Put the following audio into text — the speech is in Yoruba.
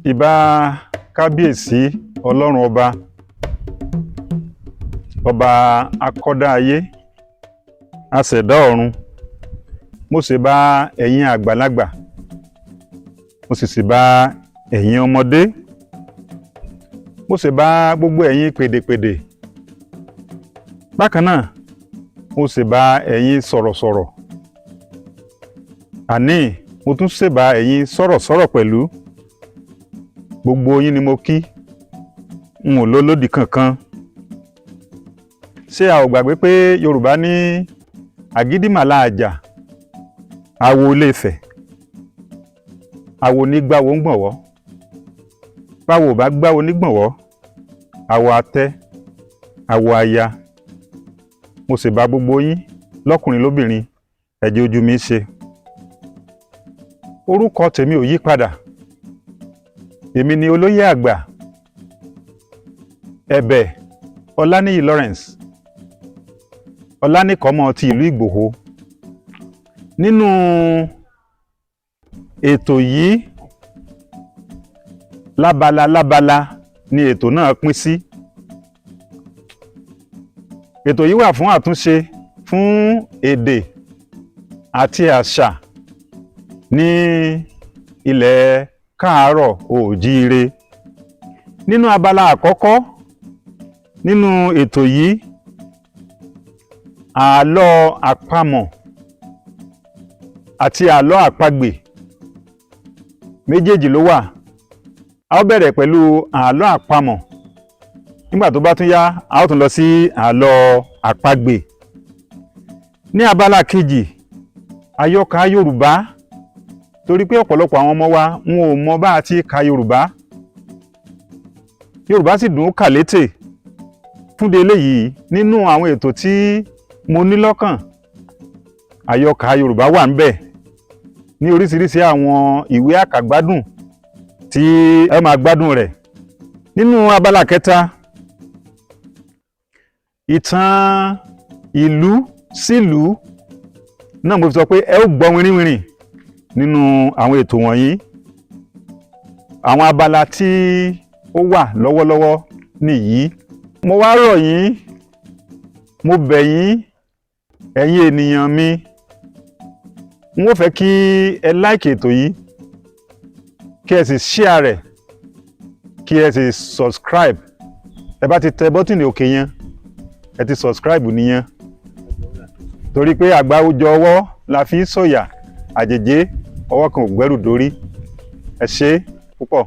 Ìbà Kábíyèsí Ọlọ́run Ọba, ọba akọ́dá ayé, aṣẹ̀dá ọ̀run. Mo sì bá ẹ̀yin àgbàlagbà, mo sì sì bá ẹ̀yin ọmọdé, mo sì bá gbogbo ẹ̀yin pèdèpèdè. Bákan náà, mo sì bá ẹ̀yin sọ̀rọ̀sọ̀rọ̀, àní mo tún ṣèbà ẹ̀yin sọ̀rọ̀sọ̀rọ̀ pẹ̀lú. Gbogbo yín ni mo kí, n ò lólódì kankan. Ṣé a ò gbàgbé pé Yorùbá ní àgídìmàlà àjà, awo Ilé-Ifẹ̀, awo nígbàwo ń gbọ̀nwọ́? Báwo ò bá gbáwo nígbọ̀nwọ́, awo atẹ́, awo aya. Mo sì bá gbogbo yín lọ́kùnrin lóbìnrin, ẹ jẹ́ ojú mi ṣe. Orúkọ tèmi ò yí padà. Èmi ni olóyè àgbà Ẹ̀bẹ̀ Ọláníyì Lawrence Ọlánìkọ́mọ ti ìlú Ìgbòho. Nínú ètò yìí, lábala lábala ni ètò náà pín sí. Ètò yìí wà fún àtúnṣe fún èdè àti àṣà ní ilẹ̀ Káàárọ̀ Oòjíire. Nínú abala àkọ́kọ́ nínú ètò yìí, àlọ́ àpamọ̀ àti àlọ́ àpagbè méjèèjì ló wà. A ó bẹ̀rẹ̀ pẹ̀lú àlọ́ àpamọ̀. Nígbà tó bá tún yá, a ó tún lọ sí àlọ́ àpagbè. Ní abala kejì, àyọkà Yorùbá, torí pé ọ̀pọ̀lọpọ̀ àwọn ọmọ wa, wọn ò mọ bá a ti ka Yorùbá. Yorùbá sì dùn ún kà létè. Fún de eléyìí, nínú àwọn ètò tí mo ní lọ́kàn, àyọkà Yorùbá wà ń bẹ̀ ní oríṣiríṣi àwọn ìwé àkàgbádùn tí ẹ máa gbádùn rẹ̀. Nínú abala kẹta, ìtàn ìlú sílùú náà, mo fi sọ pé ẹ ó gbọ́ wìrìwìrì nínú àwọn ètò wọ̀nyí. Àwọn abala tí ó wà lọ́wọ́lọ́wọ́ nìyí. Mo wá rọ̀ yín, mo bẹ̀ yín, ẹ̀yin ènìyàn mi, n ó fẹ́ kí ẹ like ètò yìí, kí ẹ sì share rẹ̀, kí ẹ sì subscribe. Ẹ bá ti tẹ bọ́tìnì òkè yẹn, ẹ ti subscribe nìyẹn, torí pé àgbájọ ọwọ́ la fi ń sọ̀yà, àjèjé ọwọ́ kan ò gbẹ́rù dórí. Ẹ ṣé púpọ̀.